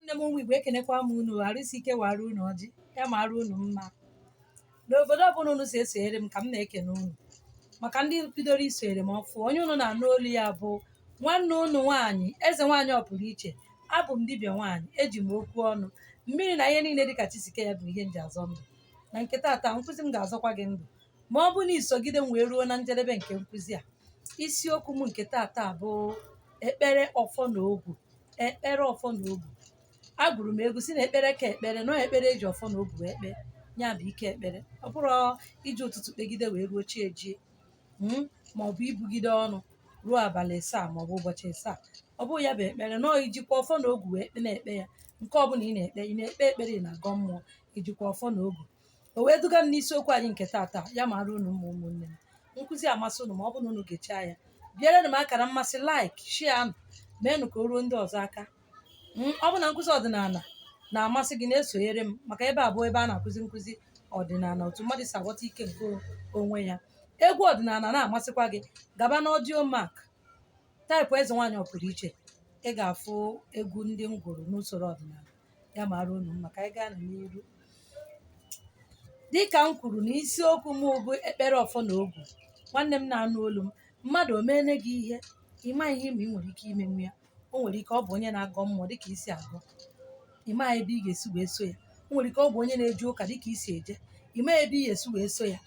Nne m, ụmụ Igbo, ekenekwa m unu. Arụsi ike wara unu ọjị, ya mara unu mma. N'obodo ọbụla unu si esonyere m ka m na-ekene unu. Maka ndị bidoro isonyere m ọfụ, onye unu na-anụ olu ya bụ nwanne unu nwaanyị, eze nwaanyị ọpụrụ iche. Abụ m dibịa nwaanyị, eji m okwu ọnụ mmiri na ihe niile dịka chisike ya bụ ihe m ji azọ ndụ. Na nke taata, nkụzi m ga-azọkwa gị ndụ ma ọ bụ na isogide m wee ruo na njedebe nke nkụzi a. Isiokwu m nke taata bụ ekpere ọfọ na ogu. Ekpere ọfọ na ogu. Agụrụ m egwu si na ekpere ka ekpere nọọ, ekpere eji ọfọ na ogu wee kpee, ya bụ ike ekpere. Ọ bụrụ iji ụtụtụ kpegide wee ruo chi ejie, ma ọ bụ ibugide ọnụ ruo abalị asaa ma ọ bụ ụbọchị asaa, ọ bụghị ya bụ ekpere. Nọọ ijikwa ọfọ na ogu wee kpe na-ekpe ya. Nke ọbụla ị na-ekpe, ị na-ekpe ekpere, ị na-agọ mmụọ, ijikwa ọfọ na ogu. O wee duga m n'isiokwu anyị nke taata. Ya mara unu mma, ụmụnne m. Nkụzi amasị unu ma ọ bụ na unu gechaa ya, bịarenụ m akara mmasị, like, share, meenụ ka o ruo ndị ọzọ aka. Ọ bụ na nkụzi ọdịnala na-amasị gị, na-esonyere m, maka ebe a bụ ebe a na-akụzi nkụzi ọdịnala, otu mmadụ si aghọta ike nke onwe ya. Egwu ọdịnala na-amasịkwa gị, gaba n'Audiomack, type Eze Nwaanyị Ọpụrụ Iche, ị ga-afụ egwu ndị m gụrụ n'usoro ọdịnala. Ya mara unu mma. Ka anyị gaa n'iru. Dịka m kwuru na isiokwu m bụ ekpere ọfọ na ogu. Nwanne m na-anụ olu m, mmadụ o meene gị ihe ịma ihe ma ị nwere ike imenwu ya. O nwere ike ọ bụ onye na-agọ mmụọ dịka isi agọ, ịma ebe ị ga-esi wee so ya. O nwere ike ọ bụ onye na-eje ụka dịka isi eje, ịma ebe ị ga-esi wee so ya.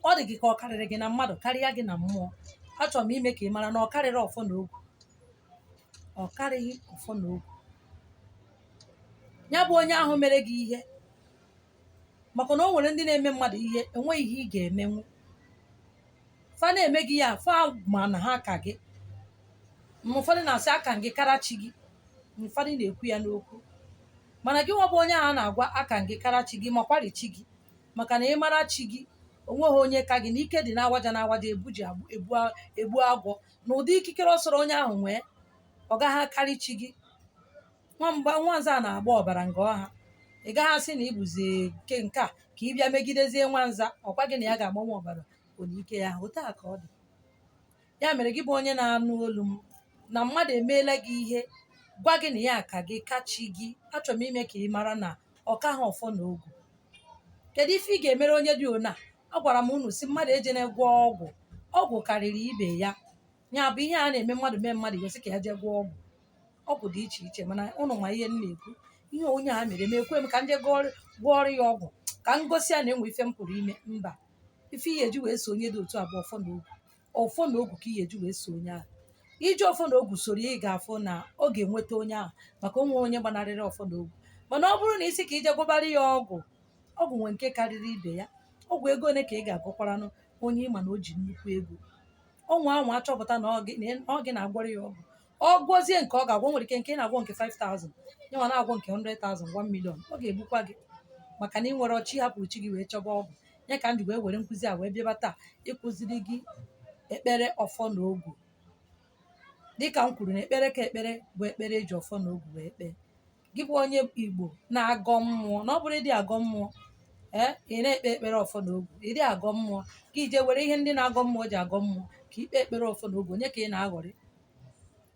Ọ dị gị ka ọ karịrị gị na mmadụ, karịa gị na mmụọ. Achọrọ m ime ka ị mara na ọ karịrị ọfọ na ogu. Ọ karịghị ọfọ na ogu. Ya bụ onye ahụ mere gị ihe, maka na o nwere ndị na-eme mmadụ ihe enweghị ihe ị ga-emenwu. Fa na-eme gị ya, fa ma na ha ka gị. Ma ụfọdụ na-asị aka gị kara chi gị. Ụfọdụ na-ekwu ya n'okwu, mana gị nwa bụ onye ahụ na-agwa aka gị kara chi gị, ma kwari chi gị, maka na ị mara chi gị, onweghị onye ka gị na ike dị na-awaja na-awaja ebu ji egbu egbu agwọ na ụdị ikikere ọsọrọ onye ahụ nwee, ọ gaghị akarị chi gị. Nwamba nwanza na-agba ọbara nga ọha, ị gaghị asị na ịbụzi nke nke a ka ị bịa megidezie nwanza. Ọkwa gị na ya ga-agbanwe ọbara onye ya ahụ. Otu a ka ọ dị. Ya mere, gị bụ onye na-anụ olu m, na mmadụ emeela gị ihe, gwa gị na ya ka gị kachi gị, achọrọ m ime ka ị mara na ọ ka ha ọfọ na ogu. Kedu ife ị ga-emere onye dị ona? Agwara m unu si mmadụ ejene gwọọ ọgwụ. Ọgwụ karịrị ibe ya. Ya bụ ihe a na-eme mmadụ mee mmadụ gosi ka ya jee gwọọ ọgwụ. Ọgwụ dị iche iche, mana ụnụ ma ihe m na-ekwu. Ihe onye a mere m, ekwe m ka m jee gwọọrọ ya ọgwụ ka m gosi ya na enwe ife m pụrụ ime. Mba, ife ihe eji wee so onye dị otu a bụ ọfọ na ogu. Ọfọ na ogu ka ihe eji wee so onye ahụ. Iji ọfọ na ogu soro ya, ị ga-afụ na ọ ga-enweta onye ahụ, maka onwe onye gbanarịrị ọfọ na ogu. Mana ọ bụrụ na isi ka ije gwọbara ya ọgwụ, ọgwụ nwee nke karịrị ibe ya. Ọgwụ ego ole ka ị ga-agwọkwaranụ onye ịma na o ji nnukwu ego? Ọnwa anwa achọpụta na ọ gị na-agwọrọ ya ọgwụ, ọ gwọzie nke ọ ga-agwọ, nwere ike nke ị na-agwọ nke 5000, ya nwa na-agwọ nke 100,000, 1 million. Ọ ga-egbukwa gị, maka na ị nwere ọchị hapụrụ chi gị wee chọba ọgwụ. Ya ka m ji wee were nkụzi a wee bịaba taa ịkụziri gị ekpere ọfọ na ogu. Dịka m kwuru na ekpere ka ekpere bụ ekpere eji ọfọ na ogu wee kpee. Gị bụ onye Igbo na-agọ mmụọ, na ọ bụrụ ịdị agọ mmụọ, ee, ị na-ekpe ekpere ọfọ na ogu, ịdị agọ mmụọ ka ije were ihe ndị na-agọ mmụọ ji agọ mmụọ ka ikpe ekpere ọfọ na ogu, onye ka ị na-aghọrị?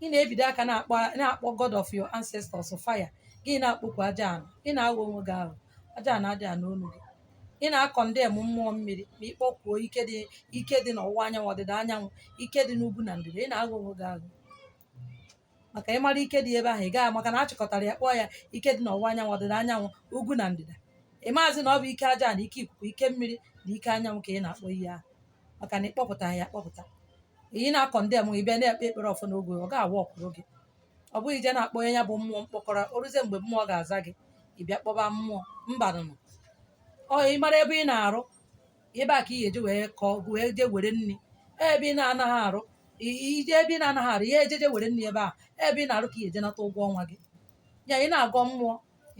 Ị na-ebido aka na-akpọ God of your ancestors fire, gị na-akpọkwu aja ana, ị na-aghọ onwe gị ahụ. Aja ana adịghị anụ olu gị. Ị na-akọ ndem mmụọ mmiri ma ịkpọkwuo ike dị, ike dị n'ọwụwa anyanwụ, ọdịda anyanwụ, ike dị n'ugwu na ndịda. Ị na-aghọ onwe gị ahụ, maka ịmara ike dị ebe ahụ ị gaghị, maka na achịkọtara ya kpọọ ya ike dị n'ọwụwa anyanwụ, ọdịda anyanwụ, ugwu na ndịda. Ị maazị na ọ bụ ike aja na ike ikuku, ike mmiri na ike anyanwụ ka ị na-akpọ ihe ahụ, maka na ịkpọpụta ya akpọpụta. Ị na-akọ ndem, ị bịa na-ekpe ekpere ọfọ n'oge, ọ ga-awa ọkụrụ gị. Ọ bụghị ije na-akpọ onye ya bụ mmụọ mkpọkọrọ. O ruzie mgbe mmụọ ga-aza gị, ị bịa kpọba mmụọ. Mba nụnụ. Ọ ị mara ebe ị na-arụ, ebe a ka ị ga-eji wee kọọ, wee jee were nri. Ebe ị na-anaghị arụ, ije ebe ị na-anaghị arụ ihe, ejeje were nri ebe a. Ebe ị na-arụ ka ị ga-eje nata ụgwọ ọnwa gị. Ya ị na-agọ mmụọ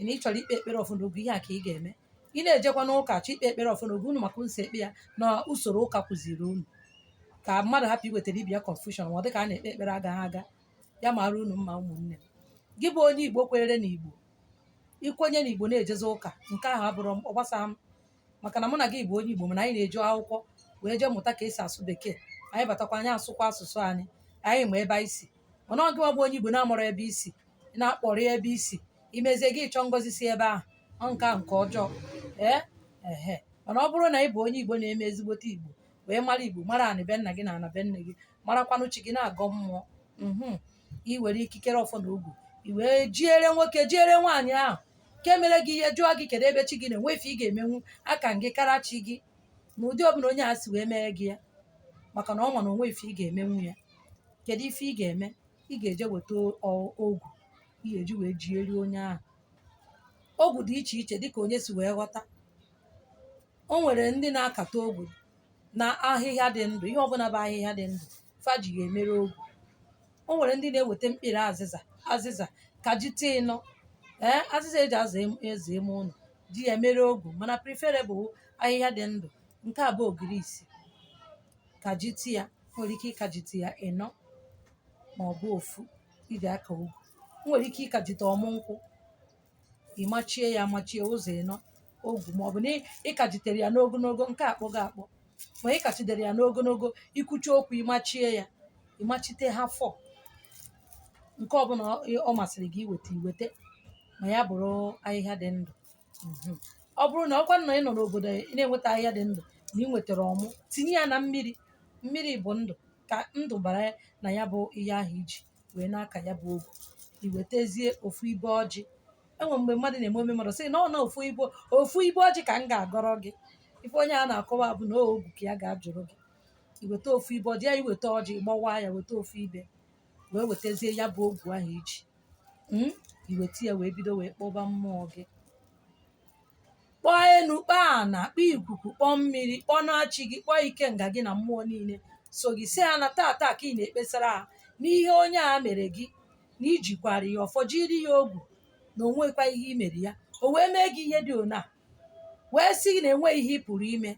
na ị chọrọ ikpe ekpere ọfọ n'ogu, ihe a ka ị ga-eme. Ị na-ejekwa n'ụka chọ ikpe ekpere ọfọ n'ogu unu, maka unu ekpe ya na usoro ụka kụziri unu, ka mmadụ hapụ iwetara ibe ya confusion, ma ọ dị ka a na-ekpe ekpere agaghị aga. Ya mara unu mma, ụmụnne m. Gị bụ onye Igbo kwenyere na Igbo, ikwenye na Igbo na-ejezi ụka, nke ahụ abụrụ ọ gbasara m, maka na mụ na gị bụ onye Igbo, mana anyị na-eji akwụkwọ wee jee mụta ka esi asụ Bekee. Anyị batakwa, anyị asụkwa asụsụ anyị. Anyị ma ebe anyị si. Mana ọ gịnwa bụ onye Igbo na-amụrụ ebe isi, na-akpọrọ ebe isi, Imezie gị chọọ ngọzi si ebe ahụ, ọ nke ahụ nke ọjọọ. Ee, ehe. Mana ọ bụrụ na ị bụ onye Igbo na-eme ezigbote Igbo, wee mara Igbo, mara anị be nna gị na ana be nne gị, marakwanụ chi gị, na-agọ mmụọ, i were ikikere ọfọ na ogu, i wee jiere nwoke, jiere nwaanyị ahụ nke mere gị ihe, jụọ gị kedu ebe chi gị na-enwe ife ị ga-emenwu aka gị kara chi gị na ụdị ọbụla onye a si wee mee gị ya, maka na ọ ma na onwe ife ị ga-emenwu ya. Kedu ife ị ga-eme? Ị ga-eje weta ogwu ị ga-eji wee jieri onye ahụ. Ogwu dị iche iche dịka onye si wee ghọta. O nwere ndị na-akata ogwu na ahịhịa dị ndụ, ihe ọbụla bụ ahịhịa dị ndụ fa ji ya emere ogwu. O nwere ndị na-eweta mkpịrị azịza, azịza ka ji tee ịnọ, ee, azịza eji aza eze ime ụlọ, ji ya mere ogwu. Mana preferable ahịhịa dị ndụ. Nke a bụ ogiri isi ka ji ti ya, nwere ike ịkajite ya ịnọ ma ọ bụ ofu iji aka ogwu. Nwere ike ịkajite ọmụ nkwụ, ịmachie ya amachie ụzọ ịnọ ogwu, ma ọ bụ na ịkajitere ya n'ogologo, nke akpọgo akpọ, ma ịkachidere ya n'ogologo, ikwuchi okwu, ịmachie ya, ịmachite ha fọ nke ọbụla ọ masịrị gị iweta, iweta, ma ya bụrụ ahịhịa dị ndụ. Ọ bụrụ na ọkwa nna ị nọ n'obodo ị na-enweta ahịhịa dị ndụ na ị nwetara ọmụ, tinye ya na mmiri. Mmiri bụ ndụ, ka ndụ bara na ya bụ ihe ahụ iji wee na-aka ya bụ ogwu. I wetazie ofu ibe ọjị. Enwe mgbe mmadụ na-eme ome mmadụ sị na ọ na ofu ibe, ofu ibe ọjị ka m ga-agọrọ gị. Ife onye a na-akọwa bụ na ogwu ka ya ga-ajụrụ gị. Iweta ofu ibe ọjị ya, iweta ọjị, gbawa ya, weta ofu ibe, wee wetazie ya bụ ogwu ahụ iji, iweta ya, wee bido wee kpọba mmụọ gị, kpọọ enu, kpọọ ana, kpọọ ikuku, kpọọ mmiri, kpọọ na-achị gị, kpọọ ikenga gị na mmụọ niile so gị, si ha na tata ka ị na-ekpesara ha n'ihe onye a mere gị, na ijikwara ya ọfọ, jiri ya ogwu, na onwekwa ihe i mere ya, o wee mee gị ihe dị ona, wee sị na enweghị ihe ị pụrụ ime,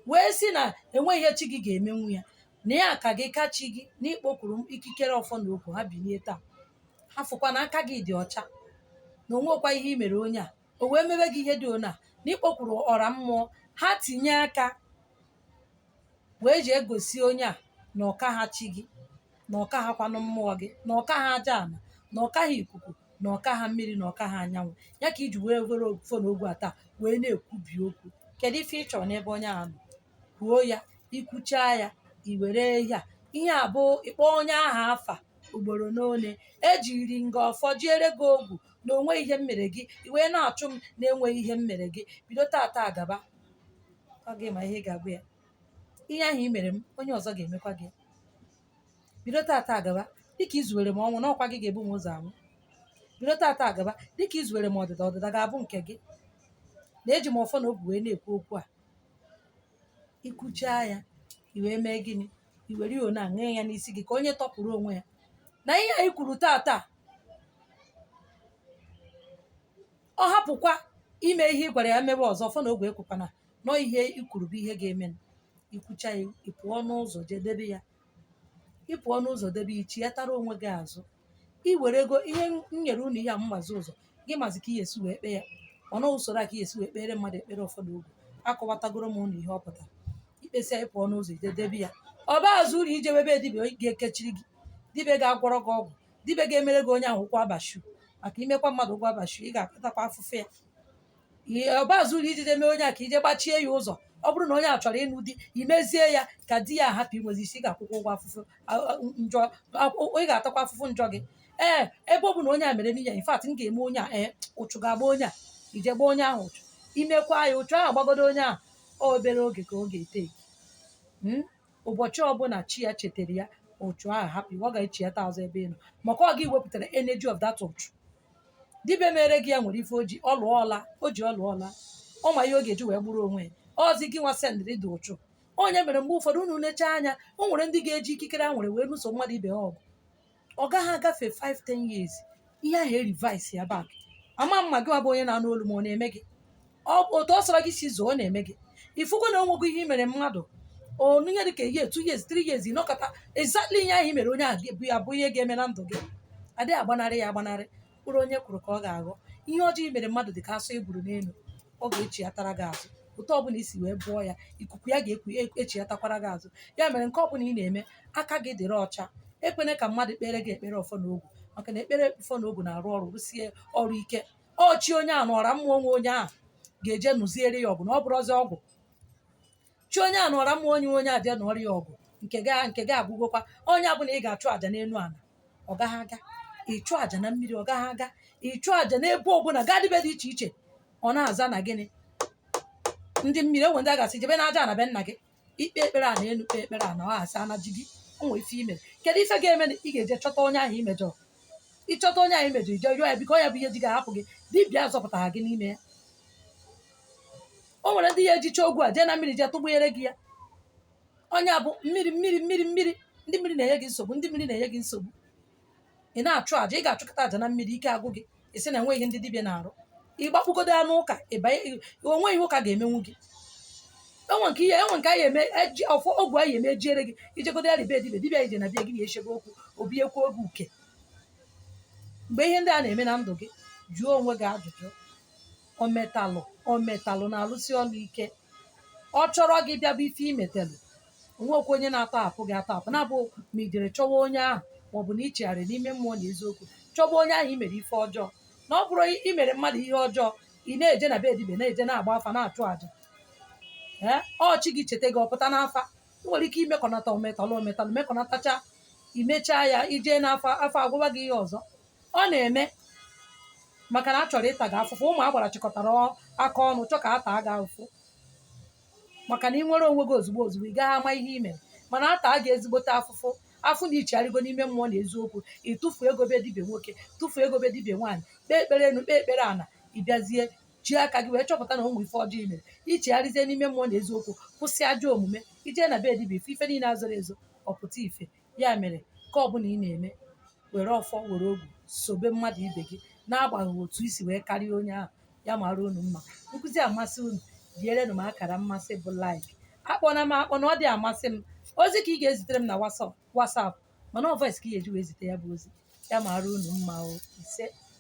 wee sị na enweghị ihe chi gị ga-emenwu ya, na ya ka gị ka chi gị, na ịkpọkwuru ikikere ọfọ na okwu ha bilie taa, ha fụkwa na aka gị dị ọcha, na onwekwa ihe i mere onye a, o wee mebe gị ihe dị ona, na ịkpọkwuru ọra mmụọ ha tinye aka wee ji egosi onye a na ọka ha chi gị, na ọka ha kwanụ mmụọ gị, na ọka ha aja ala, na ọka ha ikuku, na ọka ha mmiri, na ọka ha anyanwụ ya, ka iji wee were ofo na ogwu a taa wee na-ekwubi okwu. Kedu ife ị chọrọ n'ebe onye ahụ nọ? Kwuo ya. Ikwuchaa ya, i were ihe a, ihe a bụ ịkpọ onye ahụ afa ugboro n'one. Ejiri nga ọfọ jiere gị ogwu, na onwe ihe m mere gị, i wee na-achụ m na-enweghị ihe m mere gị. Bido tata gaba, ọ gị ma ihe ị ga-agwa ya. Ihe ahụ i mere m, onye ọzọ ga-emekwa gị. Bido tata gaba, dịka izuwere m ọnwụ, n'ọkwa gị ga-ebu m ụzọ anwụ. Bido tata gaba, dịka izuwere m ọdịda, ọdịda ga-abụ nke gị, na eji m ọfọ na ogwu wee na-ekwu okwu a. Ikwuchaa ya, i wee mee gịnị? I were ya one a ṅee ya n'isi gị, ka onye tọpụrụ onwe ya na ihe anyị kwuru tata. Ọ hapụkwa ime ihe ị gwara ya mebe ọzọ, ọfọ na ogwu ekwekwana nọ ihe i kwuru bụ ihe ga-eme. Ikwucha ya, ị pụọ n'ụzọ jee debe ya. Ị pụọ n'ụzọ debe ya, ichi ya tara onwe gị azụ. I were ego ihe m nyere unu, ihe a mmazi ụzọ gị mazi ka ị esi wee kpee ya, ọnụ usoro a ka ị esi wee kpere mmadụ ekpere ụfọdụ ogwu. Akọwatagoro m unu ihe ọ pụtara. Ikpesịa, ị pụọ n'ụzọ ije debe ya. Ọ ba azụ uru ije webe dibịa ga-ekechiri gị, dibịa ga-agwọrọ gị ọgwụ, dibịa ga-emere gị onye ahụ ụkwụ abashu, maka imekwa mmadụ ụgwọ abashu, ị ga-akpatakwa afụfụ ya. Ọba azụ uru ijide mee onye a ka ije gbachie ya ụzọ. Ọ bụrụ na onye a chọrọ ịnụ di, imezie ya ka di ya hapụ inwezi isi, ị ga-akwụkwọ ụgwọ afụfụ njọ, ị ga-atakwa afụfụ njọ gị. Ee, ebe ọ bụ na onye a mere n'ihe, in fact, m ga-eme onye a, ee, ụchụ ga-agba onye a. Ije gba onye ahụ ụchụ, imekwa ya ụchụ ahụ gbagodo onye ahụ, obere oge ka ọ ga-eteki. Ụbọchị ọbụla chi ya chetara ya, ụchụ ahụ hapụ, ọ ga-echiata azụ ebe ị nọ, maka ọ gị wepụtara energy of that ụchụ. Dibịa mere gị ya nwere ife oji ọlụọla, o ji ọlụọla, ọ ma ihe ọ ga-eji wee gburu onwe ya. Ọzi gị nwa sendịrị dị ụchụ. Onye mere mgbe ụfọdụ unu nechaa anya, o nwere ndị ga-eji ikikere ha nwere wee lụso mmadụ ibe ha ọgụ, ọ gaghị agafe 5-10 years, ihe ahụ e-reverse ya back. Ama mma gị nwa bụ onye na-anụ olu ma ọ na-eme gị. Otu ọ sọrọ gị si zụọ, ọ na-eme gị. Ifugo na onwego ihe i mere mmadụ onu ihe dịka ihe 2 years, 3 years, ịnọkọta, exactly ihe ahụ i mere onye ahụ bụ ya bụ ihe ga-eme na ndụ gị. Adịghị agbanarị ya agbanarị. Mkpụrụ onye kwuru ka ọ ga-aghọ. Ihe ọjọọ i mere mmadụ dị ka asọ e buru n'elu, ọ ga-echiatara gị azụ. Otu ọbụla isi wee bụọ ya, ikuku ya ga-ekwu echiatakwara gị azụ. Ya mere, nke ọbụla ị na-eme, aka gị dịrị ọcha. Ekwene ka mmadụ kpere gị ekpere ọfọ na ogwu. Maka na ekpere ọfọ na ogu na-arụ ọrụ, rụsie ọrụ ike. Ọchị onye a nọra mmụọ nwe onye ahụ ga-eje nụziere ya ọgụ, na ọ bụrụzi ọgwụ. Chi onye a nọra mmụọ onye onye a jee nụọrọ ya ọgụ, nke ga nke ga agwụgokwa. Onye abụla ị ga-achụ àjà n'elu ala, ọ gaghị aga. Ịchụ àjà na mmiri, ọ gaghị aga. Ịchụ àjà n'ebe ọbụla gaa dịbe dị iche iche, ọ na-aza na gịnị? Ndị mmiri enwe, ndị a ga-asị jebe n'aja na be nna gị ikpe ekpere a na elu, kpee ekpere a na ọ asị ana ji gị. O nwere ife imere. Kedu ife ga-eme na ị ga-eje chọta onye ahụ imejọrọ? Ịchọta onye ahụ imejọrọ, ije rịọ ya biko. Ya bụ ihe ji ga-ahapụ gị. Dibịa zọpụtara gị n'ime ya. O nwere ndị ya ejicha ogwu a jee na mmiri jee tụgbanyere gị ya. Onye a bụ mmiri, mmiri, mmiri, mmiri. Ndị mmiri na-enye gị nsogbu, ndị mmiri na-enye gị nsogbu. Ị na-achụ àjà, ị ga-achụkọta àjà na mmiri, ike agwụ gị. Ị sị na enweghị ndị dibịa na-arụ. Ịgbakpụgodo ya n'ụka, ịbanye, onweghị ụka ga-emenwu gị. Enwe nke ihe, enwe nke anyị eme, eji ọfọ ogwu anyị eme ejiere gị. Ijegodo ya ribe dibịa, dibịa ije na bịa gị na-echebe okwu obi ekwu oge uke. Mgbe ihe ndị a na-eme na ndụ gị, jụọ onwe gị ajụjụ. Ometalụ, ometalụ na-alụsi ọlụ ike. Ọ chọrọ gị bịa bụ ife imetelụ. Onwekwa onye na-atọhapụ gị atọhapụ, na-abụ ma i jere chọwa onye ahụ, maọbụ na ị chegharị n'ime mmụọ na eziokwu chọba onye ahụ i mere ife ọjọọ. Na ọ bụrụ i mere mmadụ ihe ọjọọ, ị na-eje na be dibịa, na-eje na-agba afa, na-achụ àjà, ee, ọchị gị cheta gị, ọpụta n'afa. Ị nwere ike imekọnata ometalụ, ometalụ mekọnatacha, imechaa ya, ijee n'afa, afa agwụwa gị ihe ọzọ ọ na-eme, maka na a chọrọ ịta gị afụfụ. Ụmụ agbara chịkọtara aka ọnụ chọ ka a taa gị afụfụ, maka na ị nwere onwe gị ozugbo ozugbo, ị gaghị ama ihe i mere. Mana ata gị ezigbote afụfụ, afụ na ichegharịgo n'ime mmụọ na eziokwu, ịtụfu ego be dibịa nwoke, tụfuo ego be dibịa nwaanyị, kpee ekpere enu, kpee ekpere ana, ịbịazie ji aka gị wee chọpụta na ụmụ ife ọjọọ i mere, ichegharịzie n'ime mmụọ na eziokwu, kwụsị ajọ omume, ijee na be dibịa, ife ife niile azọrọ ezo ọpụta ife. Ya mere, nke ọbụla ị na-eme, were ọfọ, were ogwu, sobe mmadụ ibe gị, n'agbanyeghị otu isi wee karịa onye ahụ. Ya mara unu mma. Nkụzi amasị unu, bierenụ m akara mmasị bụ like. Akpọna m akpọ na ọ dị amasị m. Ozi ka ị ga-ezitere m na WhatsApp, mana ọ voice ka ị ga-eji wee zite ya bụ ozi. Ya mara unu mma o. Ise.